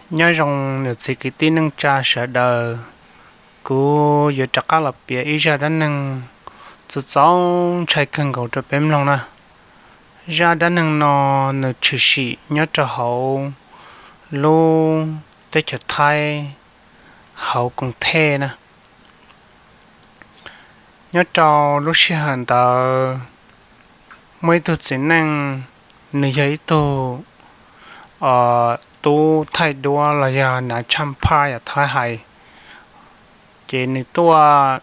Nyob zoo niam txiv kwv tij neej tsa sawv daws, kuv yuav rov qab los piav ib zaj dab neeg txaus txaus ntshai kawg nkaus rau peb mloog na. Zaj dab neeg no nws tshwm sim nyob rau hauv lub teb chaws Thaib, hauv Koos Thej na. Nyob rau lub sij hawm ntawd, muaj ib tug txiv neej, nws yog ib tug tub thaij duab los yog nav tshaj phaj yam Thaib hais. Ces nws tuaj,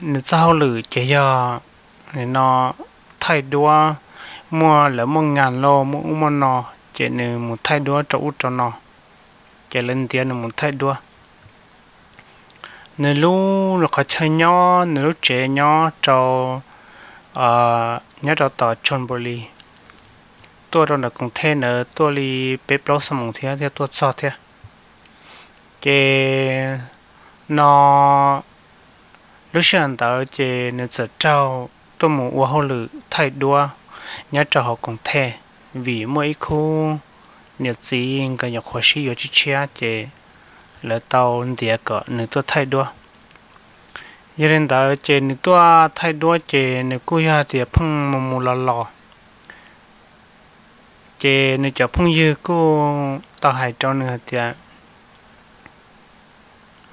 nws txoj hauj lwm ces yog no thaij duab, muaj lawv muaj ngas lauj, muaj ub muaj no, ces nws mus thaij duab rau ub rau no, ces lawv ntiav nws mus thaij duab. Nws lub qhov chaw nyob, nws lub tsev nyob rau, nyob rau tom Chon Npau Lis, tuaj rau ntawm Koos Thej ntawd tuaj li peb plaub xuab moos thiab thiaj tuaj txog thiab. Ces no lub sij hawm ntawd ces nws txawm raug tuaj mus ua hauj lwm thaij duab nyob rau hauv Koos Thej, vim muaj ib khub niam txiv nkawd nyuam qhuav sib yuav tshiab tshiab ces lawv tau ntiav kom nws tuaj thaij duab. Yog li ntawd ces nws tuaj thaij duab ces nws kuj yog tias pheej mus mus los los. Ces nws cov phooj ywg kuj tau hais rau nws hais tias,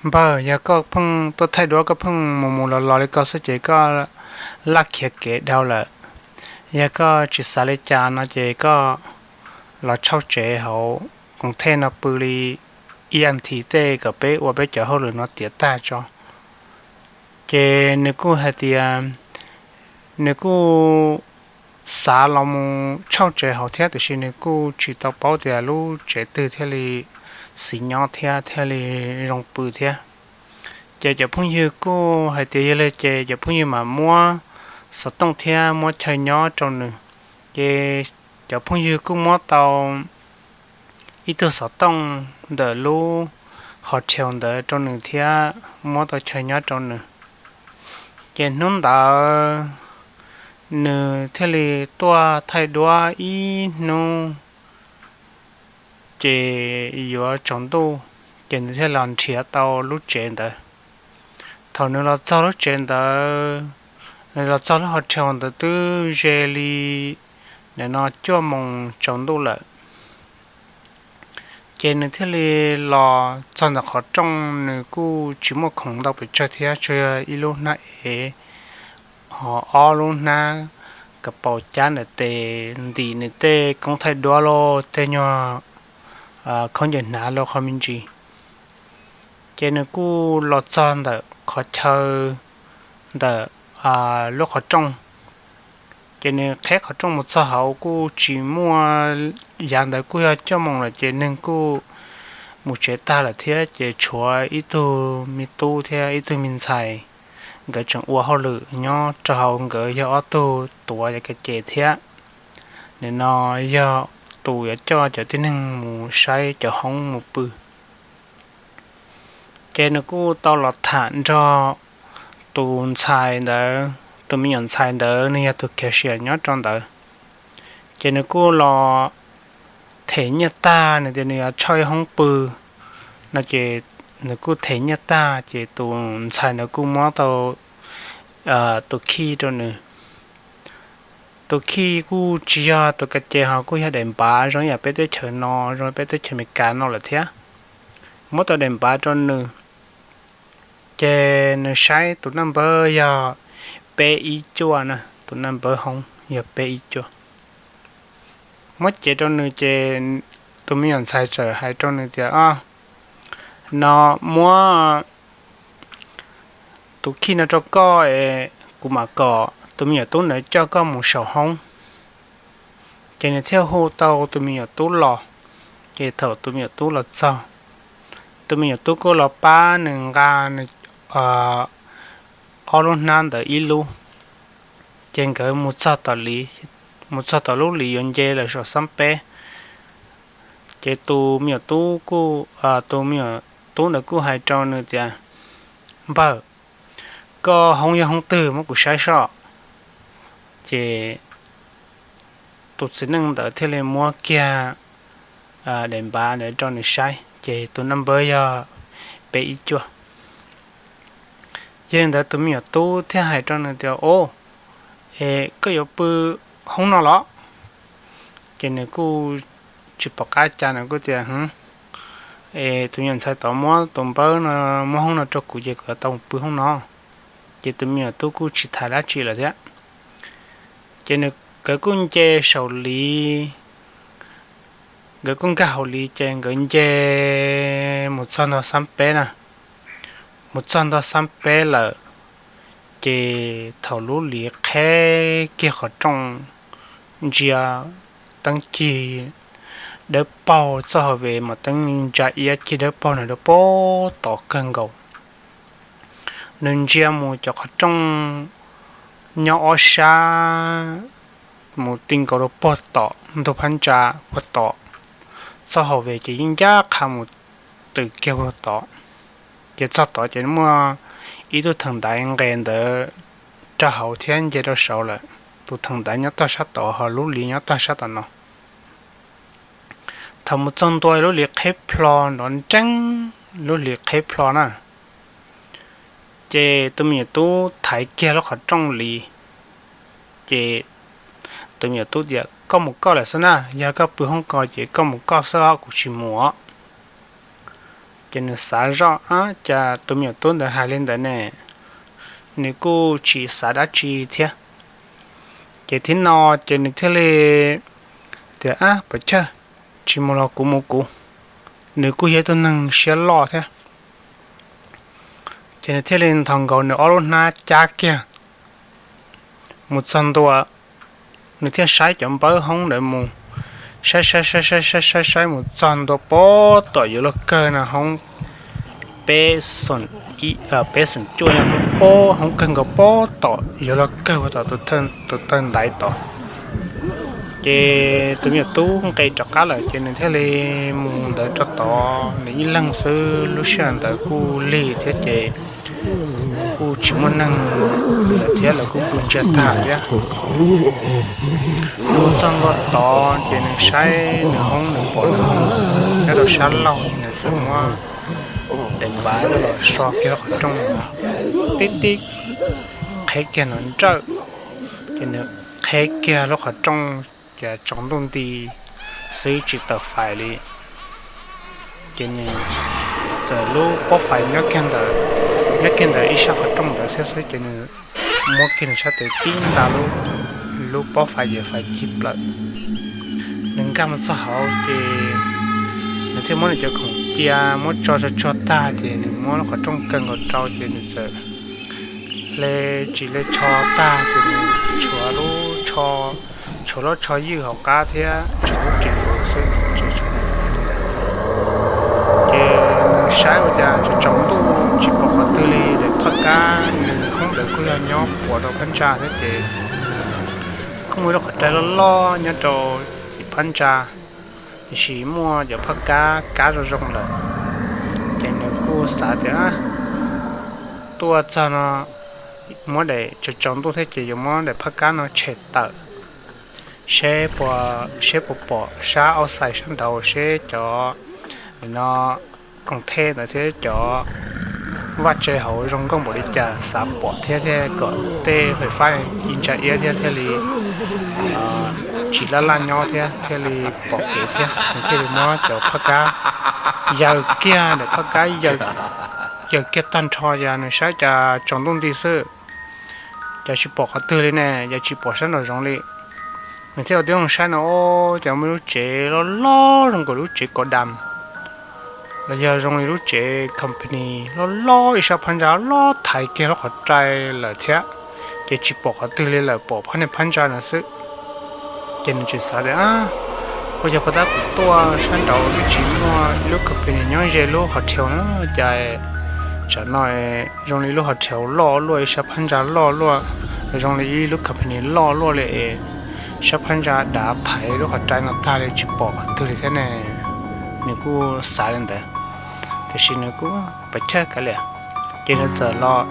npawg, yog koj pheej tuaj thaij duab koj pheej mus mus los los li ko xwb ces koj laj khiav kev dhau lawm. Yog koj tsis xav li cas no ces koj los tshauj tsev hauv Koos Thej no pw li ib as thiv tej kom peb ua peb cov hauj lwm no tiav tag tso. Ces nws kuj hais tias nws kuj xav los mus tshauj tsev hauv thiab tiam sis nws kuj tsis tau paub tias lub tsev twg thiaj li xis nyob thiab thiaj li zoo pw thiab. Ces cov phooj ywg kuj hais tias yog li ces cov phooj ywg mam muab xov tooj thiab muab chaw nyob rau nws. Ces cov phooj ywg kuj muab tau ib tug xov tooj ntawm lub hotel ntawd rau nws thiab muab tau chaw nyob rau nws. Ces hnub ntawd nws thiaj li tuaj thaij duab ib hnub ces yuav tsaus ntuj, ces nws thiaj los nrhiav tau lub tsev ntawd. Thaum nws los txog lub tsev ntawd, nws los txog lub hotel ntawd twb ze li nim no cuaj moos tsaus ntuj lawm. Ces nws thiaj li los txog ntawm qhov rooj, nws kuj tsis muaj khoom ntau pes tsawg thiab, tsuas yog ib lub hnab ev, ho ob lub hnab kaus paus cab ntawm tes ntim nws tej koob thaij duab los tej nyuag khaub ncaws hnav los qhov me ntsis. Ces nws kuj los txog ntawm qhov chaw ntawm lub qhov rooj. Ces nws qheb qhov rooj mus txog hauv kuj tsis muaj, yav ntawd kuj yog cuaj moos lawm ces neeg kuj mus tsev tag lawm thiab, ces tshuav ib tug me tub thiab ib tug me ntxhais, nkawd tseem ua hauj lwm nyob rau hauv, nkawd yog ob tug tuav yav ka ces thiab. Nim no yog tus yuav coj cov tib neeg mus saib cov hoob mus pw. Ces nws kuj tau los tham nrog tus ntxhais ntawd, tus me nyuam ntxhais ntawd nws yog tus cashier nyob rau ntawd. Ces nws kuj los them nyiaj tag, nws tias nws yuav tshauj ib hoob pw no, ces nws kuj them nyiaj tag ces tus ntxhais ntawd kuj muab tau tus khij rau nws. Tus khij kuj tsis yog tus ka ces ho kuj yog daim npav zoo yam peb teb chaws no, zoo peb teb chaws Amelikas no lawm thiab. Muab tau daim npav rau nws, ces nws saib tus naj npawb yog peb ib cuaj na, tus naj npawb hoob yog peb ib cuaj. Muab cev rau nws ces tus me nyuam ntxhais txawm hais rau nws tias, o, no muab tus khij no rau koj es kuv mam kom tus me nyuam tub ntawd coj koj mus saum hoob. Ces nws thiaj hu tau tus me nyuam tub los. Ces thaum tus me nyuam tub los txog, tus me nyuam tub kuj los pab nws nqa nws ob lub hnab ntawd ib lub. Ces nkawd mus txog tom li, mus txog tom lub li yuav nce lawm saum xab peb. Ces tus me nyuam tub kuj, tus me nyuam tub ntawd kuj hais rau nws tias, npawg, koj hoob yog hoob twg muab kuv saib soj. Ces tus txiv neej ntawd thiaj li muab kiag daim npav ntawd rau nws saib, ces tus naj npawb yog peb ib cuaj. Yog li ntawd tus me nyuam tub thiaj hais rau nws tias, Au, es koj yuav pw hoob no los? Ces nws kuj tsis pom qab cas, nws kuj tias, Tus me nyuam ntxhais tod muab tus npawb no, muab hoob no rau kuv ces kuv yuav tau mus pw hoob no. Ces tus me nyuam tub kuj tsis tham dab tsi lawm thiab. Ces nws, nkawd kuj nce saum liv, nkawd kuj nkag hauv liv ces nkawd nce mus txog nto xab peb na. Mus txog nto xab peb lawm, ces thaum lub liv qheb kiag qhov rooj, ntsia teeb cig dawb paug, txoj hauv ve mas teeb ntsa iab cig dawb paug na, dawb paug tom kawg nkaus. Nws ntsia mus cov qhov rooj nyob ob sab, mus ti nkaus rau puag tom ntug phab ntsa puag tom, txoj hauv ve ces yeej ncaj qha mus tws kiag puag tom. Ces txog tod ces muaj ib tug theem ntaiv nqes ntawd rau hauv thiab nce rau saud lawm. Tus theem ntaiv nyob tog sab tod, ho lub liv nyob tog sab tom no. Thaum mus txog ntua lub liv qheb plho nrov nreeb, lub liv qheb plho na, ces tus me nyuam tub thaiv kiag lub qhov rooj liv, ces tus me nyuam tub tias, Koj mus koj lawm xwb na, yog koj pw hoob ko ces koj mus koj xwb, kuv tsis mus. Ces nws xav zoj, Ab, cas tus me nyuam tub ntawd hais li ntawd ne? Nws kuj tsis xav dab tsi thiab. Ces thiab no, ces nws thiaj li tias, Ab, pov chawj, tsis mus los kuv mus kuv. Nws kuj yog ib tug neeg siab loj thiab. Ces nws thiaj li nthos nkaus nws ob lub hnab cab kiag mus txog ntua, nws thiaj saib cov npawb hoob ntawd mus, saib saib saib saib saib saib saib mus txog ntua puag tom yuav luag kawg no, hoob peb xoom cuaj, hoob kawg nkaus puag tom yuav luag kawg puag tom tus taw ntaiv tod. Ces tus me nyuam tub nqes rov qab lawm ces nws thiaj li mus ntawd rau tod, nws ib leeg xwb. Lub sij hawm ntawd kuj lig thiab ces kuj tsis muaj neeg lawm thiab, lawv kuj pw ntsiag tag thiab. Nws mus txog ntua tod ces nws saib nws hoob, nws pom nws hoob nyob rau sab laug, nws txawm muab daim npav los so kiag lub qhov rooj, tib tib qheb kiag nrov nrawj, ces nws qheb kiag lub qhov rooj, ces tsaus ntuj nti xwb, tsis tawm fais li. Ces nws txawm, lub pob fais nyob kiag ntawm, nyob kiag ntawm ib sab qhov rooj ntawd thiab xwb, ces nws muab kiag nws sab tes tib nta, lub pob fais ces fais cig plaws. Nws nkag mus txog hauv ces nws thiaj muab nws cov khoom cia muab tso tso tsuag tag, ces nws muab lub qhov rooj kaw nkaus rau, ces nws txawm hle, tsis hle tsho tag, ces nws tshuav lub tsho, tshuav lub tsho ywj hauv qab thiab tshuav lub ris xwb. Ces nws saib ua cas tsaus ntuj tsis pom qhov twg li, daim phab kab, nws hoob ntawd kuj yog nyob puas rau phab ntsa thiab ces kuj muaj ib lub qhov rai loj loj nyob rau tim phab ntsa, tiam sis muaj cov phab kab kab zoo zoo lawm. Ces nws kuj xav tias, Tuaj txog no muab daim, tsaus ntuj thiab ces yuav muab daim phab kab no tshem tawm, seb puas, seb puas pom sab outside sab nraud, seb cov no koom thej ntawd thiab cov vaj tse hauv zoo nkauj npaum li cas, xav pom thiab, thiab kom tej fais fab ci ntsa iab thiab thiaj li tsis laj laj nyob thiab thiaj li pom kev thiab. Nws thiaj li muab cov phab kab yaws kiag, daim phab kab yaws kiag tag nrho, yog nws saib cas tsaus ntuj nti xwb, cas tsis pom qhov twg li ne, yog tsis pom sab nraum zoov li. Nws thiaj ua tib zoo saib no, o, cas muaj lub tsev loj loj zoo nkaus lub tsev kav dam, los yog zoo li lub tsev company loj loj, ib sab phab ntsa loj thaiv kiag lub qhov rai lawm thiab, ces tsis pom qhov twg li lawm, pom phab niag phab ntsa no xwb. Ces nws tseem xav tias, Ua yog pab tab kuv tuaj sab nraud twb tsis muaj ib lub company nyob ze lub hotel no, cas tsam no zoo li lub hotel loj luaj, ib sab phab ntsa loj luaj, zoo li ib lub company loj luaj li es sab phab ntsa dav thaiv lub qhov rai no tag li tsis pom qhov twg li thiab ne. Nws kuj xav li ntawd, tiam sis nws kuj pov chawj kav liam. Ces nws txawm los,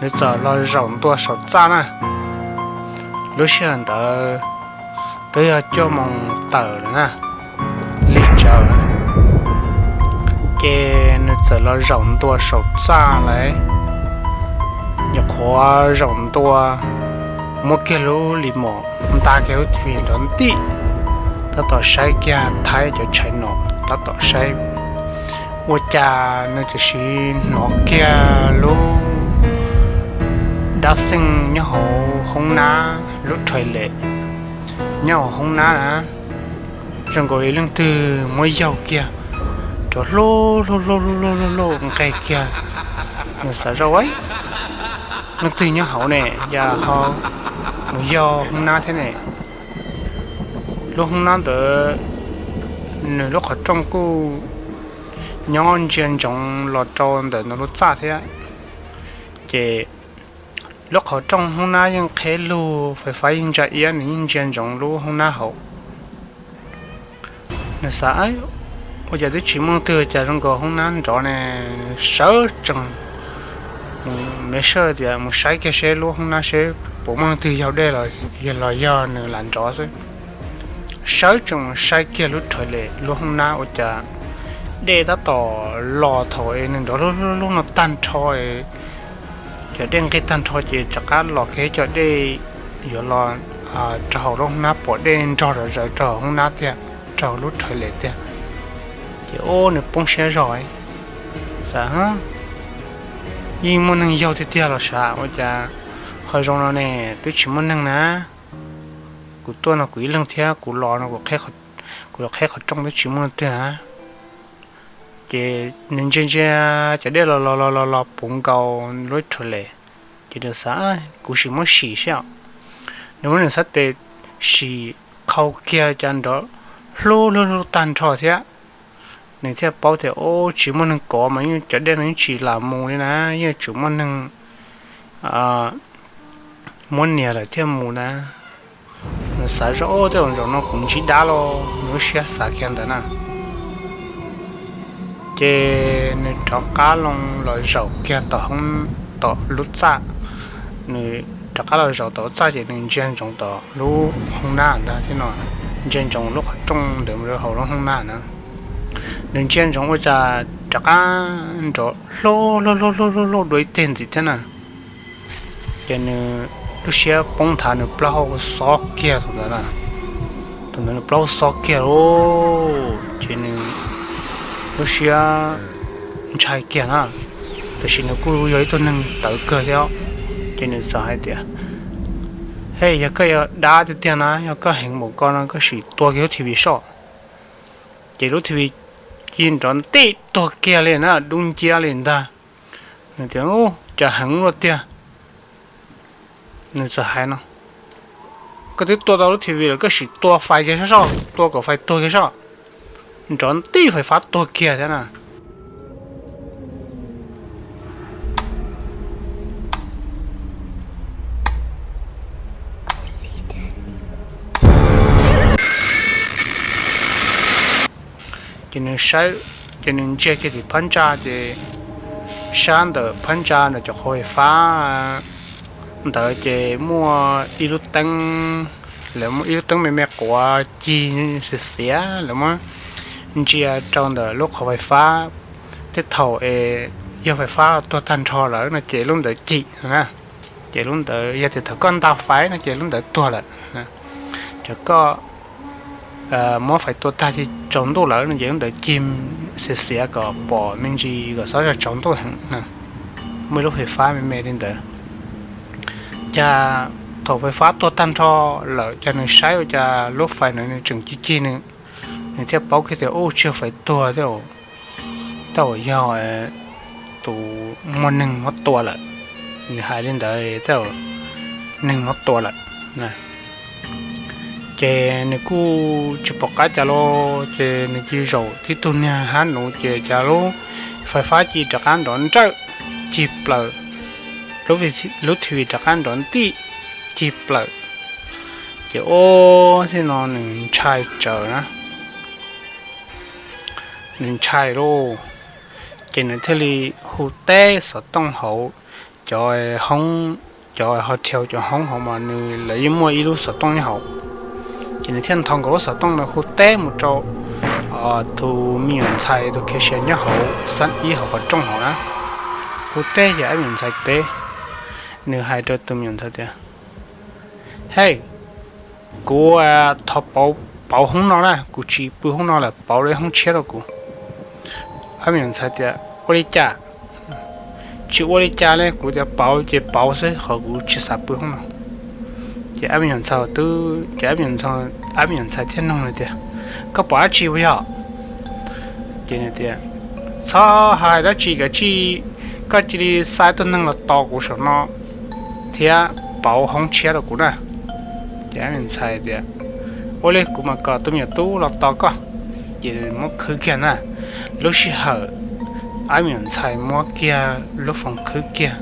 nws txawm los zaum ntua saum txaj na. Lub sij hawm ntawd twb yog cuaj moos tawm lawm na, lig tsawv. Ces nws txawm los zaum ntua saum txaj lawm, nyuam qhuav zaum ntua, muab kiag lub li mos nta kiag lub T V nrov ntij, tab tom saib kiag Thaib cov tshais no, tab tom saib. Ua cas nws tam sim hnov kiag lub dab xeej nyob hauv hoob nab, lub toilet nyob hauv hoob nab na, zoo nkaus li leej twg muab yaug kiag, rov hlub hlub hlub hlub hlub hlub nqes kiag. Nws xav zoj, leej twg nyob hauv ne, yog ho mus yaug hoob nab thiab ne. Lub hoob nab ntawd nws lub qhov rooj kuj nyob ntsia ntsoov los rau ntawm nws lub txaj thiab. Ces lub qhov rooj hoob nab yeej qhib lug, fais fab yeej ntsa iab, nws yeej ntsia ntsoov lub hoob nab hauv. Nws xav, ua cas twb tsis muaj leej twg, cas zoo nkaus hoob nab nrov ne. Sawv tsees mus, me sawj tias mus saib kiag seb lub hoob nab seb puas muaj leej twg yaug dej los yog nws lam nrov xwb. Sawv tsees mus saib kiag lub toilet, lub hoob nab ua cas dej tab tom los thaum es nws nrov lub lub no tag nrho, cov dej nqig tag nrho ces rov qab los kiag cov dej yuav los rau hauv lub hoob nab, pom dej nrog zom zaws rau hauv hoob nab tiag, rau hauv lub toilet tiag. Ces ub, nws poob siab zog, xav, yeej muaj neeg yaug tiag tiag los sav, ua cas ho zoo no ne, twb tsis muaj neeg na. Kuv tuaj no kuv ib leeg thiab, kuv los no kuv los qhib qhov rooj twb tsis muaj twg na. Ces nws ntsia ntsia cov dej los los los los los puv nkaus lub toilet, ces nws xav, kuv sim muab sim seb os. Nws muab nws sab tes sim, qhau kiag cas nrov hlub hlub hlub tag nrho thiab. Nws thiaj paub tias, ub, tsis muaj neeg kov mas yeej cov dej no yeej tsis lam mus li na, yeej tsuas muaj neeg muab nias lawm thiaj mus na. Nws xav zoj, ub, tej zaum no kuv ntsib dab los, nws lub siab xav kiag ntawd na. Ces nws rov qab loo los zaum kiag tom hoob, tom lub txaj. Nws rov qab los zaum tom lub txaj ces nws ntsia ntsoov tom lub hoob nab ntag thiab no, ntsia ntsoov lub qhov rooj ntawd mus rau hauv lub hoob nab na. Nws ntsia ntsoov ua cas rov qab nrov hlub hlub hlub hlub hlub dua ib teg ntxiv thiab na. Ces nws lub siab poob nthav, nws plaub hau xob kiag thaum ntawd na. Thaum ntawd nws plaub hau xob kiag lauj, ces nws lub siab ntshai kiag na, tiam sis nws kuj yog ib tug neeg tawv kawg thiab. Ces nws txawm hais tias, Hej, yog koj yog dab tiag tiag na, yog koj heev npaum ko no koj sim tua kiag lub T V soj. Ces lub T V ci nrov ntij tuag kiag li na, dub nciab li ntag. Nws tias, Ub, cas heev luaj tiag. Nws txawm hais no, Koj twb tua tau lub T V lawm, koj sim tua fais kiag soj, tua kom fais tuag kiag soj. Nrov ntij fais fab tuag kiag thiab na. Ces nws saib, ces nws ntsia kiag tim phab ntsa ces sab ntawm phab ntsa ntawm cov qhov fais fab ntawd ces muaj ib lub teeb, lawv muaj ib lub teeb me me quav cig xiav xiav, lawv muab ntsia rau ntawm lub qhov fais fab. Tej thaum es yog fais fab tuag tag nrho lawm no ces lub ntawd cim na, ces lub ntawd yog tias thaum koj nta fais no ces lub ntawd tuag lawm. Cov koj muab fais tua tag ces tsaus ntuj lawm no ces lub ntawd cig xiav xiav kom pom me ntsis kom xob tsaus ntuj heev na. Muaj ib lub fais fab me me li ntawd. Cas thaum fais fab tuag tag nrho lawm cas nws saib ua cas lub fais no nws tseem cig cig nws, nws thiaj paub kiag tias, Ub, tsis yog fais tuag thiab, tej zaum yog tus muaj neeg muab tua lawm. Nws hais li ntawd, tej zaum neeg muab tua lawm. Ces nws kuj tsis pom qab cas los ces nws cia li zaum tib tug niag hab nuv ces cas lub fais fab cia li rov qab nrov nrawj cig plaws, lub T V rov qab nrov ntij cig plaws. Ces ub, thaum no nws ntshai tsawv na, nws ntshai lauj. Ces nws thiaj li hu teb xov tooj hauv cov hoob, cov hotel cov hoob hauv mas nws, lawv yeej muaj ib lub xov tooj nyob hauv. Ces nws thiaj nthos nkaus lub xov tooj na hu teb mus rau tus me nyuam ntxhais tus khiav sia nyob hauv xab ib hauv qhov rooj hauv na. Hu teb ces ab me nyuam ntxhais teb, nws hais rau tus me nyuam ntxhais tias, Hej, kuv thov pauv hoob no na, kuv tsis pw hoob no lawm, pauv lub hoob tshiab rau kuv. Ab me nyuam ntxhais tias, Ua li cas? Tsis ua li cas li, kuv tias pauv ces pauv xwb, qhov kuv tsis xav pw hoob no. Ces ab me nyuam ntxhais twb, ces ab me nyuam ntxhais thiaj nug nws tias, Koj pom dab tsi puas yog? Ces nws tias, Txhob hais dab tsi kav tsij, koj cia li xa tus neeg los tos kuv saum no thiab pauv hoob tshiab rau kuv na. Ces ab me nyuam ntxhais tias, Ua li kuv mam kom tus me nyuam tub los tos koj. Ces nws muab khwb kiag na. Lub sij hawm ab me nyuam ntxhais muab kiag lub foos khwb kiag,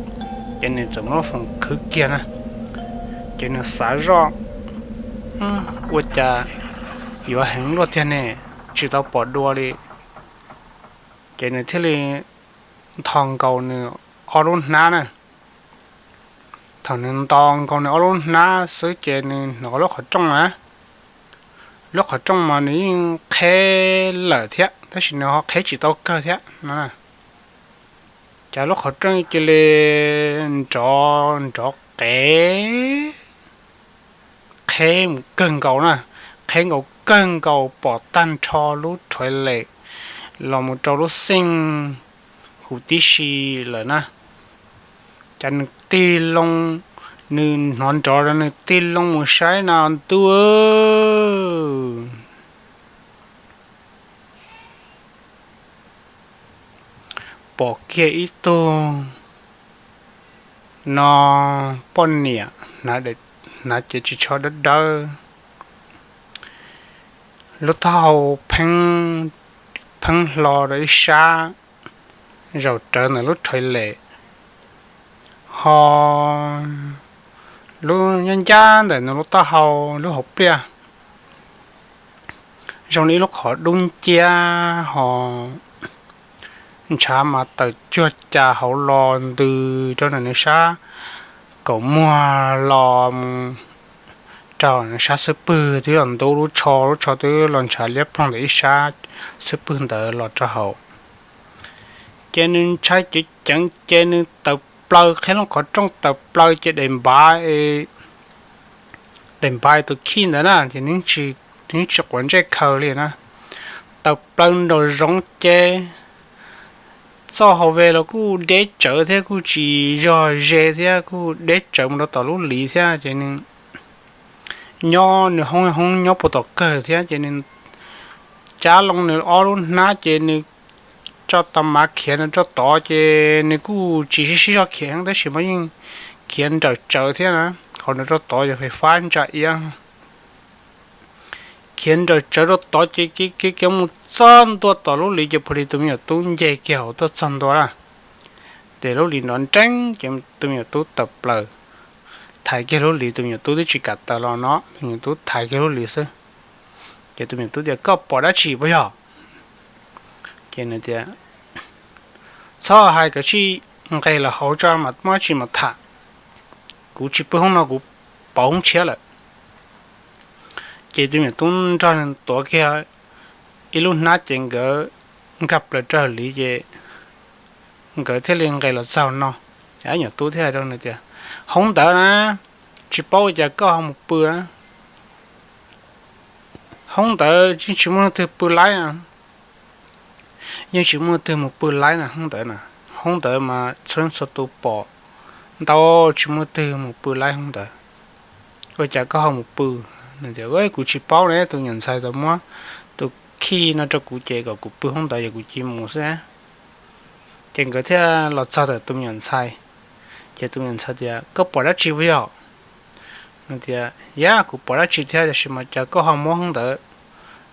ces nws txawm muab lub foos khwb kiag na. Ces nws xav zoj, Ua cas yuav heev luaj tiag ne, tsis tau pom dua li. Ces nws thiaj li nto nkaus nws ob lub hnab na. Thaum nws nto nkaus nws ob lub hnab xwb ces nws hnov lub qhov rooj na, lub qhov rooj mas nws yeej qheb lawm thiab tab sis nws ho qheb tsis tau kawg thiab no. Ces lub qhov rooj cia li nrov nrov qev, qheb mus kawg nkaus na, qheb nkaus kawg nkaus pom tag nrho lub rhais lem los mus rau lub xeej huv tib si lawm na. Ces nws tig loo, nws hnov nrov los nws tig loo mus saib no ntuj, pom kiag ib tug no poj niam hnav cev ris tsho dawb dawb, lub taub hau pheeb hlo rau ib sab, zaum rawv ntawm lub rhais lem, ho lub nyob ncaj ntawm nws lub taub hau, lub hauv pliaj zoo li ib lub qhov dub nciab ho ntshav mas tawm cuag cas hauv los ntws rau ntawm nws sab kaum muag los mus rau nws sab xub pwg twb los ntub lub tsho, lub tsho twb los ntshav liab ploog ntawm ib sab xub pwg ntawd los rau hauv. Ces nws ntshai ceev ceev ces nws tawm plaws, qhib lub qhov rooj tawm plaws ces daim npav, daim npav tus khij ntawd na ces nws tsis quav ntsej khaws li na. Tawm plaws nraum zoov ces txoj hauv ve los kuj deb tsawv thiab kuj tsis yog ze thiab kuj deb tsawv mus rau tom lub liv thiab ces nws nyob nws hoob hoob nyob puag tom kawg thiab ces nws cav loo nws ob lub hnab ces nws tso tas mav khiav nws rau tod ces nws kuj tsis sib sib zog khiav heev tab sis mas yeej khiav nrawm tsawv thiab na. Qhov nws rau tod yog fais fab ntsa iab. Khiav nrawm tsawv rau tod ces khiav khiav mus txog ntua tom lub liv ces pus li tus me nyuam tub nce kiag hauv tuaj txog ntua na. Ces lub liv nrov nreeb ces tus me nyuam tub tawm plaws, thaiv kiag lub liv, tus me nyuam tub twb tsis kam tawm los no, tus me nyuam tub thaiv kiag lub liv xwb. Ces tus me nyuam tub tias, Koj pom dab tsi puas yog? Ces nws tias, Txhob hais, kav tsij nqes los hauv tso mam muab dab tsi mas tham. Kuv tsis pw hoob no, kuv pauv hoob tshiab lawm. Ces tus me nyuam tub nrog nws tuav kiag ib lub hnab ces nkawd nkag plaws rau hauv liv ces nkawd thiaj li nqes los txog no. Ces me nyuam tub thiaj hais rau nws tias, Hoob ntawd na, tsis paub ua cas koj ho mus pw na. Hoob ntawd yeej tsis muaj leej twg pw laib na. Yeej tsis muaj leej twg mus pw laib na hoob ntawd na. Hoob ntawd mas txhua leej txhua tus pom ntau, tsis muaj leej twg mus pw laib hoob ntawd. Ua cas koj ho mus pw? Nws tias, Kuv tsis paub ne, tus me nyuam ntxhais tau muab tus khij no rau kuv ces kom kuv pw hoob ntawd ces kuv cia li mus xwb. Ces nkawd thiaj los txog ntawm tus me nyuam ntxhais. Ces tus me nyuam ntxhais tias, Koj pom dab tsi puas yog? Nws tias, Yog, kuv pom dab tsi thiab, tiam sis mas cas koj ho muab hoob ntawd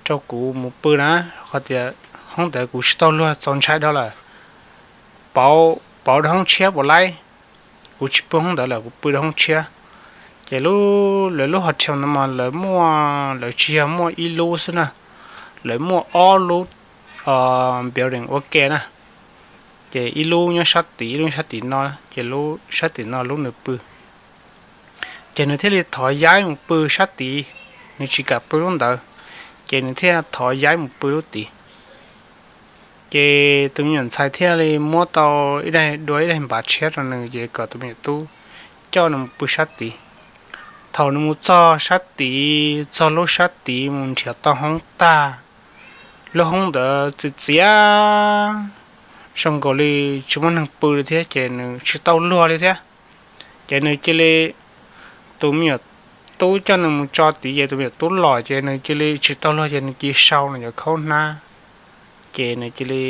rau kuv mus pw na? Qhov tias hoob ntawd kuv tsis tau luag txaus ntshai dhau lawm. Pauv, pauv rau hoob tshiab puas laib? Kuv tsis pw hoob ntawd lawm, kuv pw rau hoob tshiab. Ces lawv lub hos thau no mas lawv muaj, lawv tsis yog muaj ib lub xwb na, lawv muaj ob lub building ua ke na. Ces ib lub nyob sab tid, ib lub sab tim no, ces lub sab tim no lub nws pw. Ces nws thiaj li thov yaib mus pw sab tid, nws tsis kam pw lub ntawd, ces nws thiaj thov yaib mus pw lub tid. Ces tus me nyuam ntxhais thiaj li muab tau ib daig, dua ib daig npav tshiab rau nws, ces kom tus me nyuam tub coj nws mus pw sab tid. Thaum nws mus txog sab tid, txog lub sab tid mus nrhiav tau hoob tag, lub hoob ntawd txias txias zoo nkaus li tsis muaj neeg pw li thiab, ces nws tsis tau luag li thiab. Ces nws cia li, tus me nyuam tub coj nws mus tso tid, ces tus me nyuam tub los, ces nws cia li tsis tau luag, ces nws cia li sau nws cov khaub hnab, ces nws cia li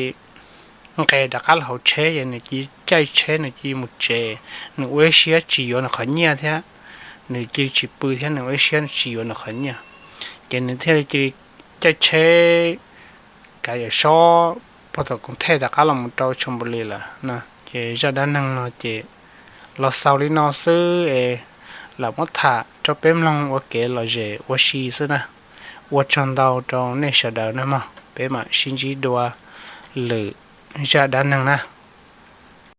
nqes rov qab los hauv tsheb, ces nws cia li caij tsheb, nws cia li mus tsev. Nws ua ib siab tsis yuav nws qhov nyiaj thiab, nws cia li tsis pw thiab, nws ua ib siab tsis yuav nws qhov nyiaj. Ces nws thiaj li cia li caij tsheb kav yam sob pog tom koom thej rov qab los mus rau Tshoos Npus Lis lawm no. Ces zaj dab neeg no ces los xaus li no xwb es, lam muab tham rau peb mloog ua kev lom zem ua si xwb na. Ua tsaug ntau rau nej sawv daws na mog, peb mam sib ntsib dua lwm zaj dab neeg na.